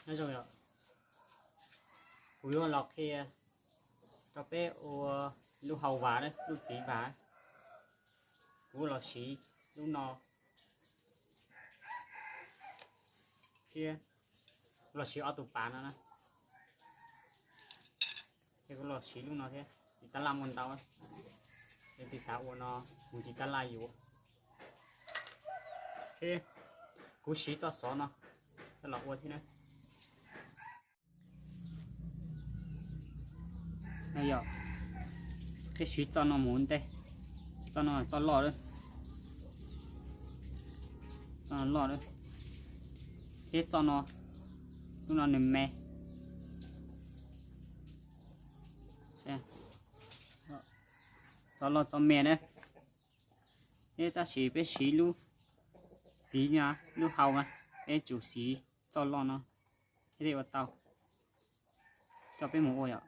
Nyob zoo yom, kuv yuav los qhia rau peb ua lub hau vas, lub txiv vas. Kuv los siv lub no thiab, kuv los siv ob tug pas no na, thiab kuv los siv lub no thiab. Tiv tab laj muaj ntau, yog tig xav ua no mus tiv tab laj yuav. Thiab kuv siv txoj xov no coj los ua thiab na. Yog, peb siv txoj no mus ua ntej, txoj no txoj loj lawm, txoj no loj lawm, thiab txoj no, lub no nws me, txoj loj txoj me na. Thiab tab sis peb siv lub txiv no, lub hau na, peb tsum siv txoj loj no thiaj li ua tau. Coj peb mus ua yom.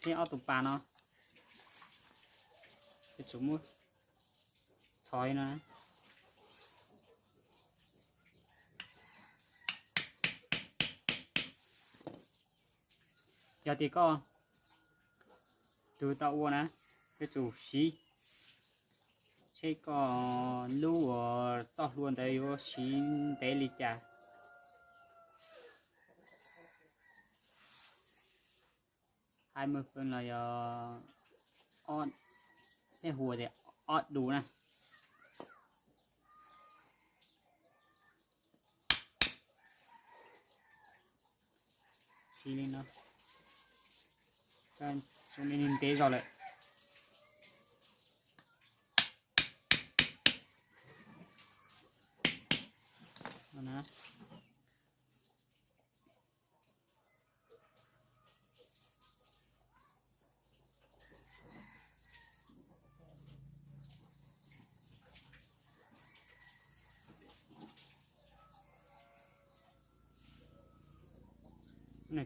Thiab ob tug pas no, peb tsum muab txhos li no. Yog tias koj tus tau ua na, peb tsum siv, seb koj lub uas txoj hlua ntawd yuav siv ntev li cas. Hai mươi phân los yog ob, peb hu tias ob đu na. Siv li no, zoo li ntev zog lawm.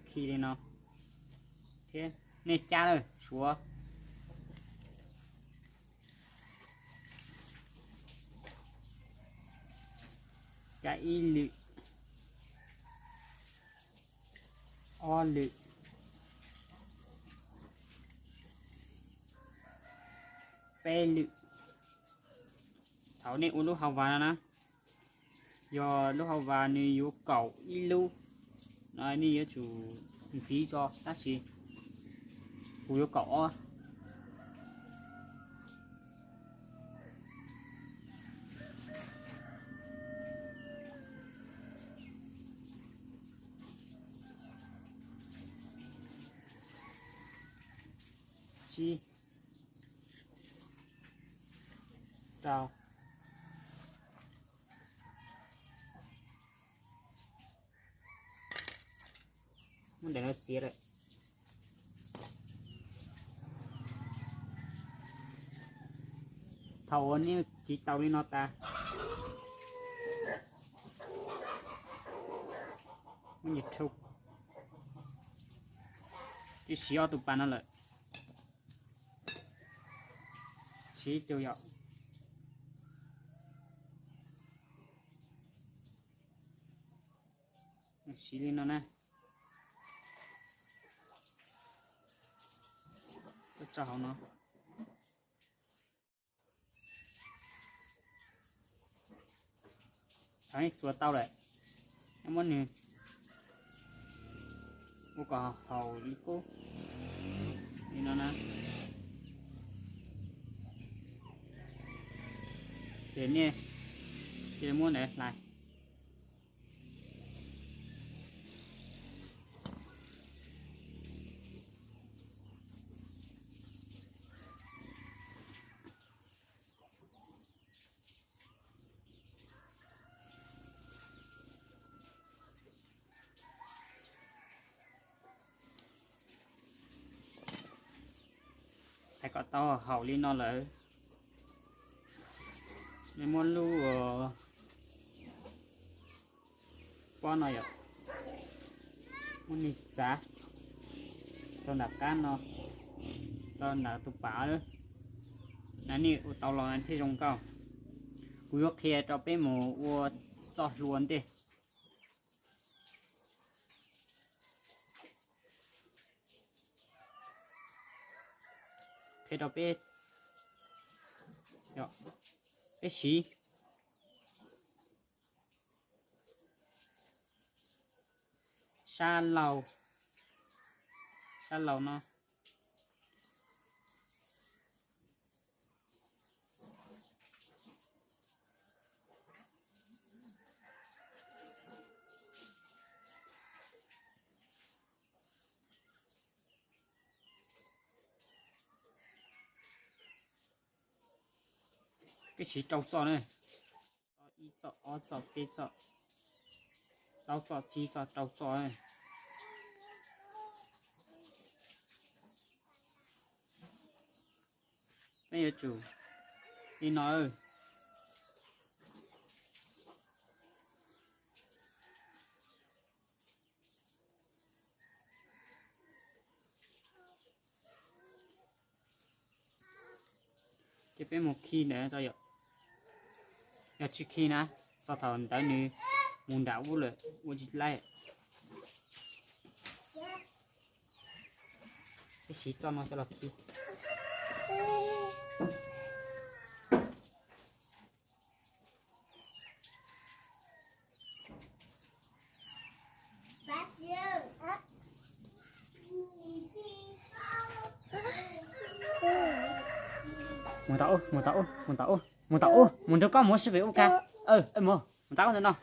Khi li no thiab nej cab lawm suav, cab ib lwm, ob lwm, peb lwm. Thaum nej ua lub hau vas no na, yog lub hau vas nws yuav kaum ib lub no nej yuav tsum ntxiv tso, tab sis kuv yuav kaum ob. Tsib, rau, muab ntawm no txiav lawm. Thaum uas nej kiv tau li no tas, muab nyias rhu, twb siv ob tug pas no lawm, siv ib tug yom. Siv li no na, tso hauv no. Thaum nej txuas tau lawm, nej muab nws ua kom haum li qub li no na. Ces nej cia li muab ntawd hlais. Hais kom tau haum li no lawm, nej muab lub pob no yom, muab nws txav rau nram qab no, rau nram tus pas lawm na, nej ua tau los thiaj zoo nkauj. Kuv yuav qhia rau peb mus ua txoj hlua ntej. Qhia rau peb, peb siv sab laug, sab laug no. Peb siv rau txoj na, ib txoj, ob txoj, peb txoj, plaub txoj, tsib txoj, rau txoj. Peb yuav tsum li no. Ces peb mus khi ntawd tso yom. Yog tsis khi na, txog thaum ntawd nws mus nram ub lawm ua tsis laib. Peb siv txoj no coj los khi. Mus tom ub, mus tom ub, mus tom ub, mus tom ub, mus nrog koj mus sib fem ub kag. Mus, mus tom ub ntawm no.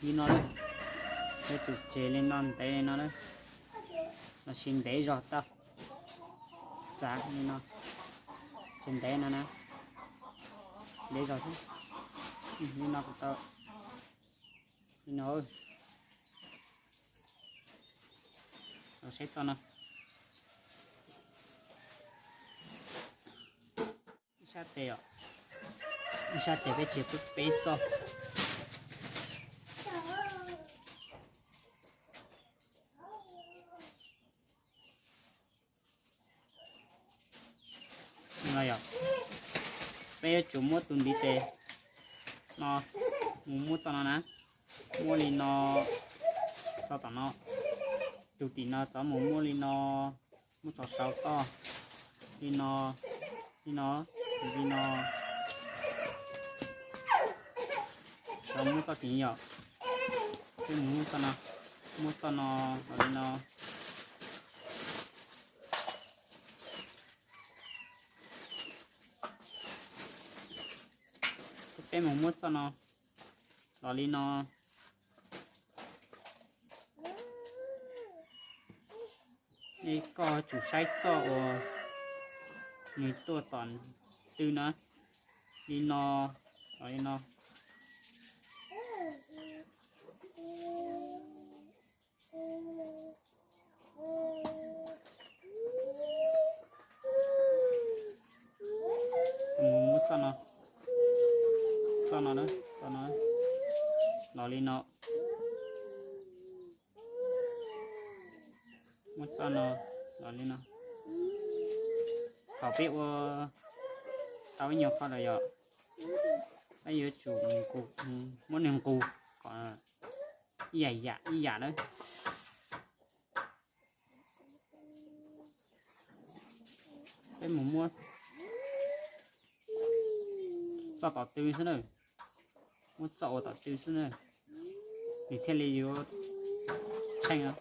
Li no na, yuav tsum tseg li no ntev li no na, los sis ntev zog tau. Txav li no, tseg ntev no na, ntev zog xwb. Li no kuj tau, li no. Los saib txoj no. Ib sab tes os, ib sab tes peb tseg peb txoj. No yog, peb yuav tsum muab tus ntiv tes no mus muab txoj no na, muab li no txog tom no, tus tim no txov mus muab li no, muab txog saum toj, li no, li no, li no. Txov muab txoj tim yom, peb mus muab txoj no, muab txoj no los li no. Peb mus muab txoj no los li no. Es koj tsum saib txoj uas nws tuaj tom tw no, li no, los li no. Mus muab txoj no, txoj no, txoj no los li no. Muab txoj no los li no. Thaum peb ua tau ib nyuag qho lawm yom, peb yuav tsum nqus, muab nws nqus kom ib yam ib yam na. Peb mus muab txoj tom tw xwb na, muab txoj uas tom tw xwb na, nws thiaj li yuav tsheej.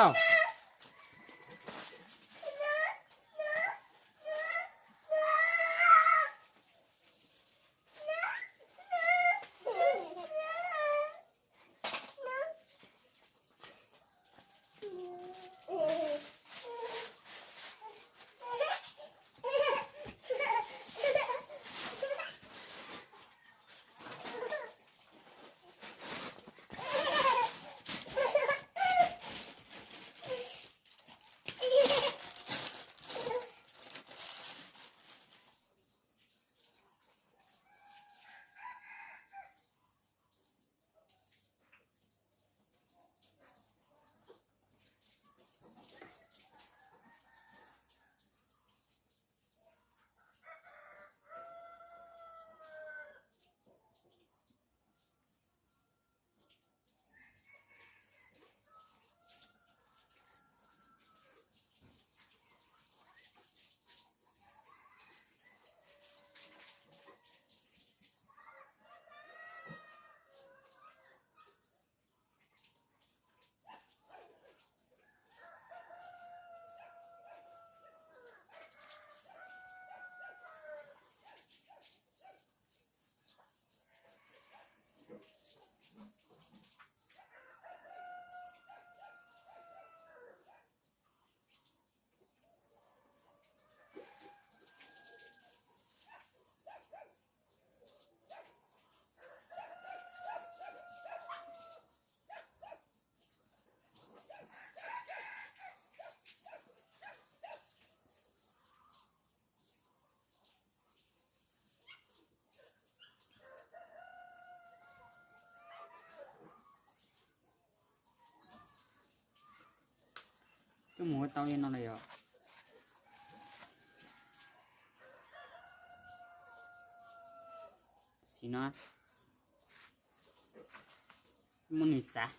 Au. Twb mus ua tau li no lawm yom. Tam sim no muab nws txav.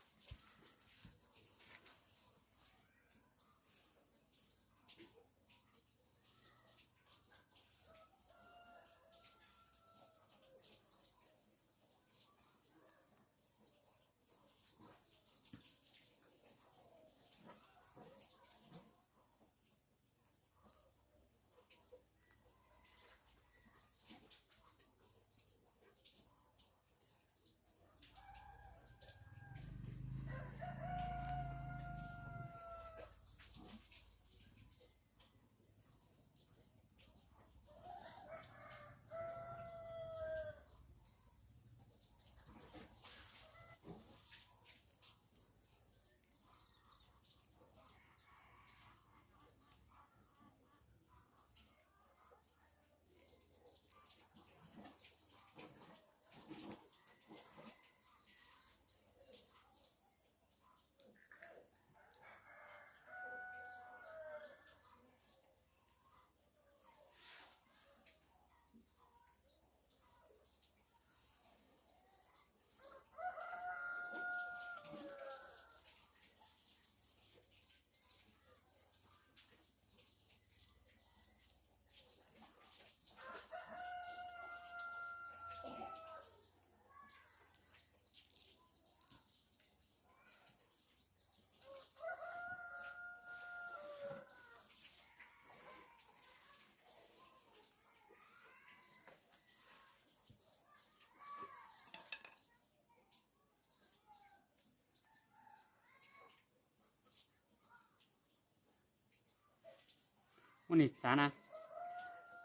Muab nws txav na,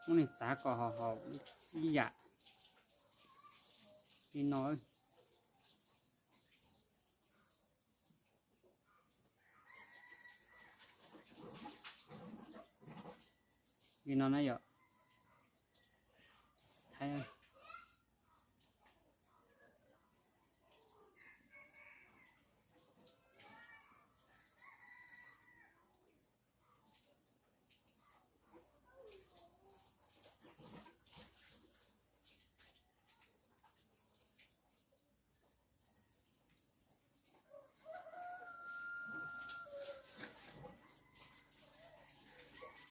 muab nws txav kom haum ib yam li no. Li no na yom.